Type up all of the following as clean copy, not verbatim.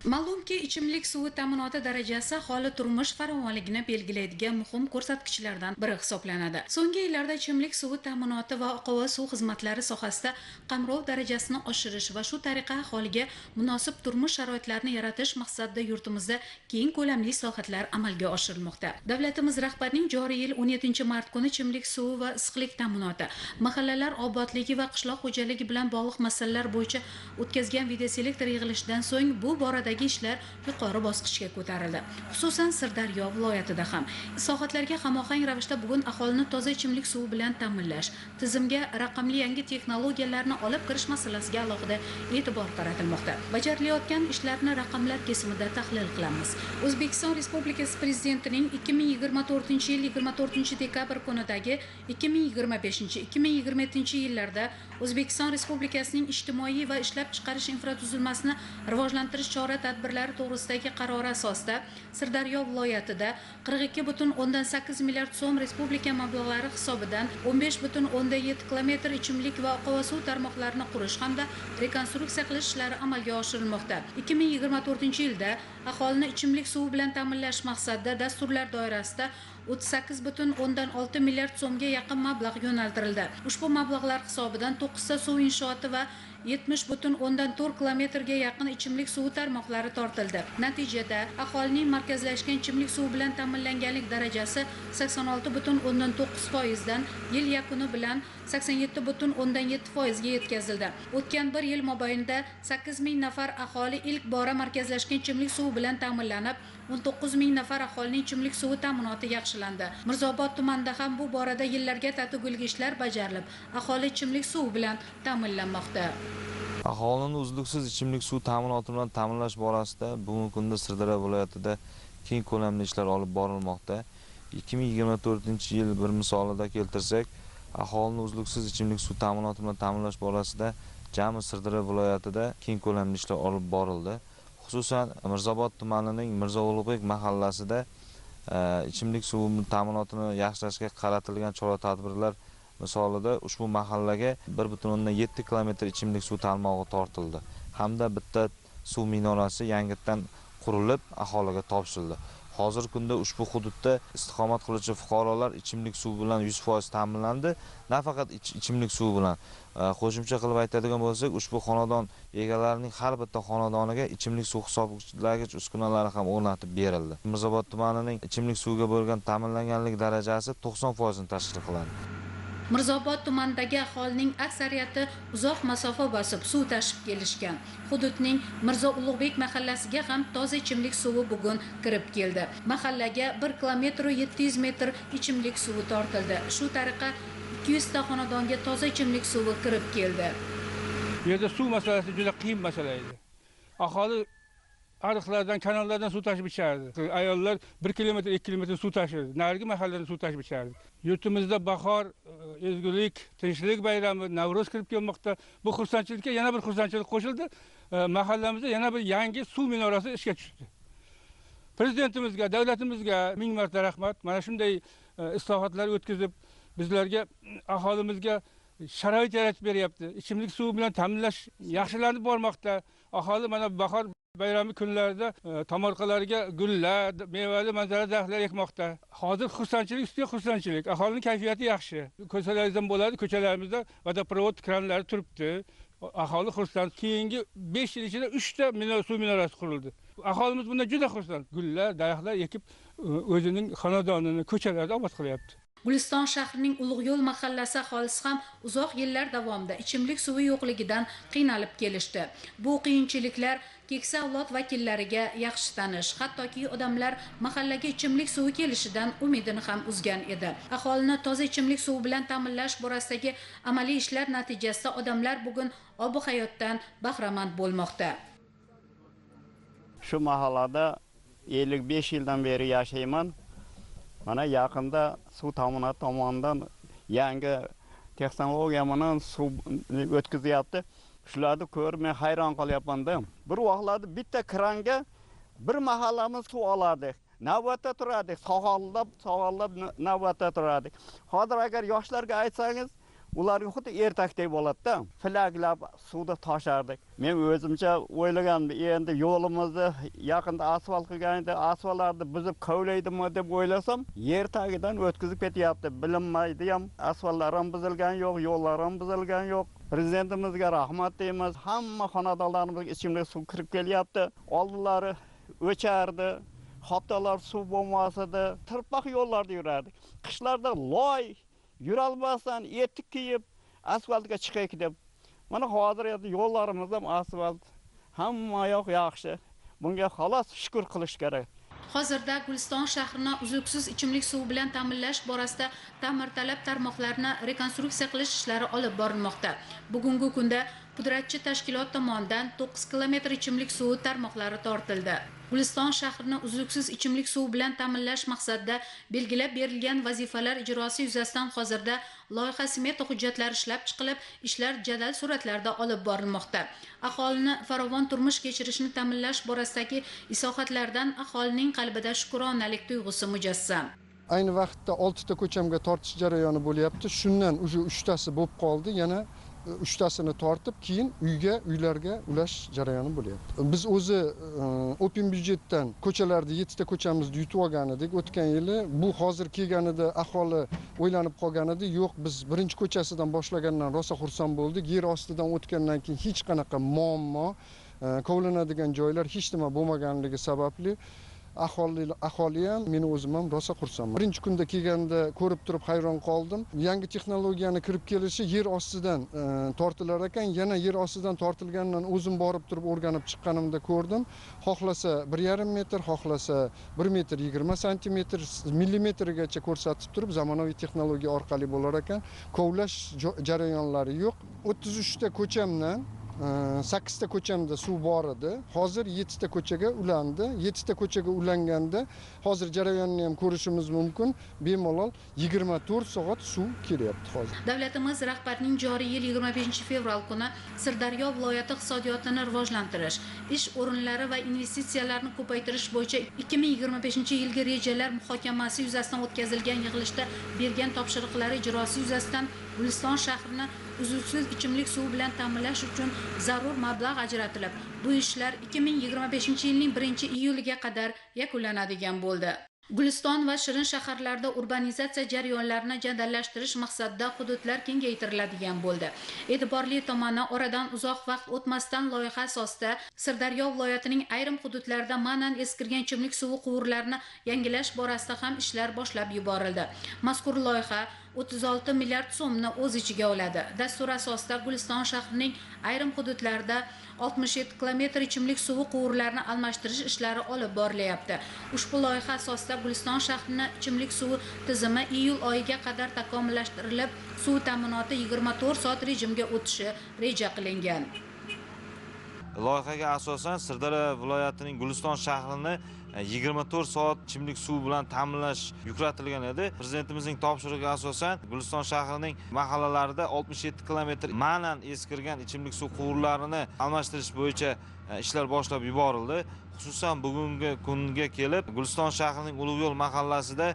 Ma'lumki, ichimlik suvi ta'minoti darajasi aholi turmush farovonligini belgilaydigan muhim ko'rsatkichlardan biri hisoblanadi. So'nggi yillarda ichimlik suvi ta'minoti va oqova suv xizmatlari sohasida qamrov darajasini oshirish va shu tariqa aholiga munosib turmush sharoitlarini yaratish maqsadida yurtimizda keng ko'lamli islohotlar amalga oshirilmoqda. Davlatimiz rahbarining joriy yil 17-mart kuni ichimlik suvi va issiqlik ta'minoti, mahallalar obodligi va qishloq xo'jaligi bilan bog'liq masalalar bo'yicha o'tkazgan videoselektor yig'ilishidan so'ng bu borada ishlar yuqori bosqichga ko'tarildi. Xususan, Sirdaryo viloyatida ham islohotlarga hamohang ravishda bugun aholini toza ichimlik suvi bilan ta'minlash, tizimga raqamli yangi texnologiyalarni olib kirish masalasiga alohida e'tibor qaratilmoqda. Bajarilayotgan ishlarni raqamlar kesimida tahlil qilamiz. O'zbekiston Respublikasi Prezidentining 2024-yil 24-dekabr kunidagi 2025-2027 yillarda O'zbekiston Respublikasining ijtimoiy va ishlab chiqarish infratuzilmasini rivojlantirish chora tadbirlari to'g'risidagi qarori asosida Sirdaryo viloyatida 42,8 milliard so'm respublika mablag'lari hisobidan 15,7 kilometr ichimlik va oqova suv tarmoqlarini qurish hamda rekonstruksiya qilish ishlari amalga oshirilmoqda. 2024-yilda aholini ichimlik suvi bilan ta'minlash maqsadida dasturlar doirasida 38,6 milliard so'mga yaqin mablag' yo'naltirildi. Ushbu mablag'lar hisobidan 9 ta suv inshooti va 70,4 kilometrga yaqin ichimlik suvi tarmoqlari tortildi. Natijada aholining markazlashgan ichimlik suvi bilan ta'minlanganlik darajasi 86,9% dan yil yakuni bilan 87,7% ga yetkazildi. O'tgan bir yil mobaynida 8 000 nafar aholi ilk bora markazlashgan ichimlik suvi bilan ta'minlanib, 19 000 nafar aholining ichimlik suvi ta'minoti yaxshilandi. Mirzaobod tumanida ham bu borada yillarga tatigulik ishlar bajarilib, aholi ichimlik suvi bilan ta'minlanmoqda. Aholini uzluksiz ichimlik suv ta'minoti bilan ta'minlash borasida bugungi kunda Sirdaryo viloyatida keng ko'lamli ishlar olib borilmoqda. 2024-yil bir misolida keltirsak, aholini uzluksiz ichimlik suv ta'minoti bilan ta'minlash borasida jami Sirdaryo viloyatida keng ko'lamli ishlar olib borildi. Xususan, Mirzaobod tumanining Mirzo Ulug'bek mahallasida ichimlik suvi ta'minotini yaxshilashga qaratilgan chora-tadbirlar misolida ushbu mahallaga 1,7 kilometr ichimlik suv tarmog'i tortildi hamda bitta suv minorasi yangitdan qurilib aholiga topshirildi. Hozirgi kunda ushbu hududda istiqomat qiluvchi fuqarolar ichimlik suvi bilan 100% ta'minlandi. Nafaqat ichimlik suvi bilan, qo'shimcha qilib aytadigan bo'lsak, ushbu xonadon egalarining har bitta xonadoniga ichimlik suv hisoblagich uskunalari ham o'rnatib berildi. Mirzaobod tumanining ichimlik suviga bo'lgan ta'minlanganlik darajasi 90% ni tashkil qiladi. Mirzaobod tumanidagi aholining aksariyati uzoq masofa bosib suv tashib kelishgan. Hududning Mirzo Ulug'bek mahallasiga ham toza ichimlik suvi bugun kirib keldi. Mahallaga 1 kilometr 700 metr ichimlik suvi tortildi. Shu tariqa 200 ta xonadonga toza ichimlik suvi kirib keldi. Bu yerda suv masalasi juda qiyin masala edi. Aholi ariqlardan, kanallardan suv tashib ichardi. Ayollar 1 kilometr, 2 kilometr suv tashirdi. Narigi mahalladan suv tashib ichardi. Yurtimizda bahor, ezgulik, tinchlik bayrami, Navro'z kirib kelmoqda. Bu xursandchilikka yana bir xursandchilik qo'shildi. Mahallamizda yana bir yangi suv minorasi ishga tushdi. Prezidentimizga, davlatimizga ming marta rahmat. Mana shunday islohotlar o'tkazib, bizlarga, aholimizga sharoit yaratib beryapti. Ichimlik suvi bilan ta'minlash yaxshilanib bormoqda. Aholi mana bahor bayrami kunlarida tomorqalarga gullar, mevali manzara daraxtlar ekmoqda. Hozir xursandchilik ustiga xursandchilik. Aholining kayfiyati yaxshi. Ko'rsalaringiz ham bo'ladi, ko'chalarimizda водопровод kranlari turibdi. Aholi xursand. Keyingi 5 yil ichida 3 ta suv minorasi qurildi. Aholimiz bundan juda xursand. Gullar, daraxtlar ekib, o'zining xonadonini, ko'chalarini obod qilyapti. Guliston shahrining Ulug' yo'l mahallasi aholisi ham uzoq yillar davomida ichimlik suvi yo'qligidan qiynalib kelishdi. Bu qiyinchiliklar keksa avlod vakillariga yaxshi tanish. Hattoki odamlar mahallaga ichimlik suvi kelishidan umidini ham uzgan edi. Aholini toza ichimlik suvi bilan ta'minlash borasidagi amaliy ishlar natijasida odamlar bugun ob hayotdan bahramand bo'lmoqda. Shu mahallada 55 yildan beri yashayman. Mana yaqinda suv ta'minoti tomonidan yangi texnologiya bilan suv o'tkazyapti. Shularni ko'rib men hayron qolyapman-da. Bir vaqtlarda bitta kranga bir mahallamiz suv olardik. Navbatda turardik, sog'ollab, sog'ollab navbatda turardik. Hozir agar yoshlarga aytsangiz, Ularga xuddi ertakdek bo'ladi-da. Flaglab suvda toshardik. Men o'zimcha o'ylagandim, endi yo'limizni yaqinda asfalt qilganida asfaltlarni buzib kovlaydimi deb o'ylasam, yer tagidan o'tkazib ketyapti. Bilinmaydi ham, asfaltlar ham buzilgan yo'q, yo'llar ham buzilgan yo'q. Prezidentimizga rahmat deymiz. Hamma xonadonlarimizga ichimlik suv kirib kelyapti. Oldinlari o'chardi, haftalar suv bo'lmas edi, tirpoq yo'llarda yurardik. Qishlarda loy yurolmasdan etik kiyib asfaltga chiqaylik deb. Mana hozir endi yo'llarimiz ham asfalt, hamma yoq yaxshi. Bunga xolos shukr qilish kerak. Hozirda Guliston shahrini uzluksiz ichimlik suvi bilan ta'minlash borasida ta'mirtalab tarmoqlarni rekonstruksiya qilish ishlari olib borilmoqda. Bugungi kunda pudratchi tashkilot tomonidan 9 kilometr ichimlik suvi tarmoqlari tortildi. Guliston shahrini uzluksiz ichimlik suvi bilan ta'minlash maqsadida belgilab berilgan vazifalar ijrosi yuzasidan hozirda loyiha smeta hujjatlari ishlab chiqilib, ishlar jadal sur'atlarda olib borilmoqda. Aholini farovon turmush kechirishini ta'minlash borasidagi islohotlardan aholining qalbida shukronalik tuyg'usi mujassam. Ayni vaqtda 6 ta ko'chamga tortish jarayoni bo'lyapti. Shundan уже 3 tasi bo'lib qoldi. Yana 3 tasini tortib, keyin uyga, uylarga ulash jarayoni bo'lyapti. Biz o'zi open byudjetdan ko'chalarda 7 ta ko'chamizni yutib olgan edik o'tgan yili. Bu hozir kelganida aholi o'ylanib qolgan edi. Yo'q, biz birinchi ko'chasidan boshlagandan rosa xursand bo'ldik. Yer ostidan o'tgandan keyin hech qanaqa muammo, kovlanadigan joylar hech nima bo'lmaganligi sababli aholi ham, meni o'zim ham rosa xursandman. Birinchi kunda kelganda ko'rib turib hayron qoldim. Yangi texnologiyani kirib kelishi yer ostidan tortilar ekan. Yana yer ostidan tortilganidan o'zim borib turib o'rganib chiqqanimda ko'rdim. Xohlasa 1,5 metr, xohlasa 1 metr 20 santimetr, millimetrgacha ko'rsatib turib zamonaviy texnologiya orqali bo'lar ekan. Kovlash jarayonlari yo'q. 33 ta ko'chamdan 8 ta ko'chamda suv bor edi. Hozir 7 ta ko'chaga ulandi. 7 ta ko'chaga ulanganda hozir jarayonni ham ko'rishimiz mumkin. Bemalol 24 soat suv kelyapti hozir. Davlatimiz rahbarining joriy yil 25-fevral kuni Sirdaryo viloyati iqtisodiyotini rivojlantirish, ish o'rinlari va investitsiyalarni ko'paytirish bo'yicha 2025-yilgi rejalar muhokamasi yuzasidan o'tkazilgan yig'ilishda bergan topshiriqlari ijrosi yuzasidan Guliston shahrini uzluksiz ichimlik suvi bilan ta'minlash uchun zarur mablag' ajratilib, bu ishlar 2025-yilning 1-iyuliga qadar yakunlanadigan bo'ldi. Guliston va Shirin shaharlarida urbanizatsiya jarayonlarini jadallashtirish maqsadida hududlar kengaytiriladigan bo'ldi. E'tiborli tomoni, oradan uzoq vaqt o'tmasdan loyiha asosida Sirdaryo viloyatining ayrim hududlarida ma'nan eskirgan ichimlik suvi quvurlarini yangilash borasida ham ishlar boshlab yuborildi. Mazkur loyiha 36 milliard so'mni o'z ichiga oladi. Dastur asosida Guliston shahrining ayrim hududlarida 67 kilometr ichimlik suvi quvurlarini almashtirish ishlari olib borilyapti. Ushbu loyiha asosida Guliston shahrining ichimlik suvi tizimi iyul oyiga qadar takomillashtirilib, suv ta'minoti 24 soat rejimga o'tishi reja qilingan. Loyihaga asosan Sirdaryo viloyatining Guliston shahrini 24 soat ichimlik suvi bilan ta'minlash yuklatilgan edi. Prezidentimizning topshirig'iga asosan Guliston shahrining mahallalarida 67 kilometr ma'nan eskirgan ichimlik suv quvurlarini almashtirish bo'yicha ishlar boshlab yuborildi. Xususan bugungi kunga kelib Guliston shahrining Ulug'yo'l mahallasida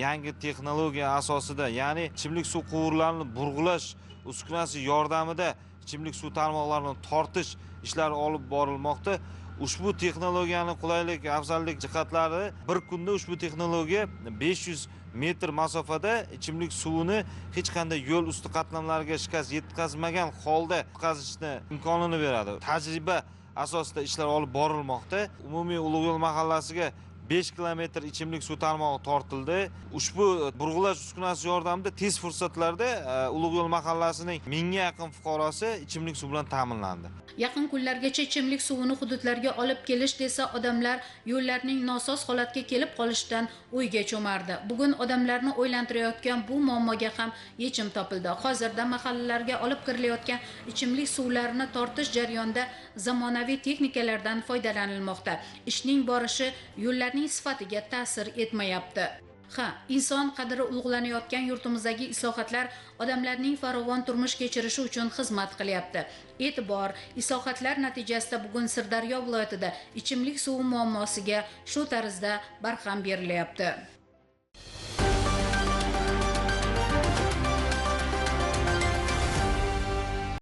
yangi texnologiya asosida, ya'ni ichimlik suv quvurlarini burg'ulash uskunasi yordamida ichimlik suv tarmoqlarini tortish ishlari olib borilmoqda. Ushbu texnologiyaning qulaylik, afzallik jihatlari, bir kunda ushbu texnologiya 500 metr masofada ichimlik suvini hech qanday yo'l usti qatlamlariga shikast yetkazmagan holda o'tkazishni imkonini beradi. Tajriba asosida ishlar olib borilmoqda. Umumiy Ulug'yo'l mahallasiga 5 kilometr ichimlik suv tarmog'i tortildi. Ushbu burg'ulash uskunasi yordamida tez fursatlarda Ulug'yo'l mahallasining 1000ga yaqin fuqarosi ichimlik suv bilan ta'minlandi. Yaqin kunlargacha ichimlik suvini hududlarga olib kelish desa odamlar yo'llarning nosoz holatga kelib qolishidan o'yga cho'mardi. Bugun odamlarni o'ylantirayotgan bu muammoga ham yechim topildi. Hozirda mahallalarga olib kirilayotgan ichimlik suvlarini tortish jarayonida zamonaviy texnikalardan foydalanilmoqda. Ishning borishi yo'llarning sifatiga ta'sir etmayapti. Ha, inson qadri ulug'lanayotgan yurtimizdagi islohotlar odamlarning farovon turmush kechirishi uchun xizmat qilyapti. E'tibor, islohotlar natijasida bugun Sirdaryo viloyatida ichimlik suvi muammosiga shu tarzda barham berilyapti.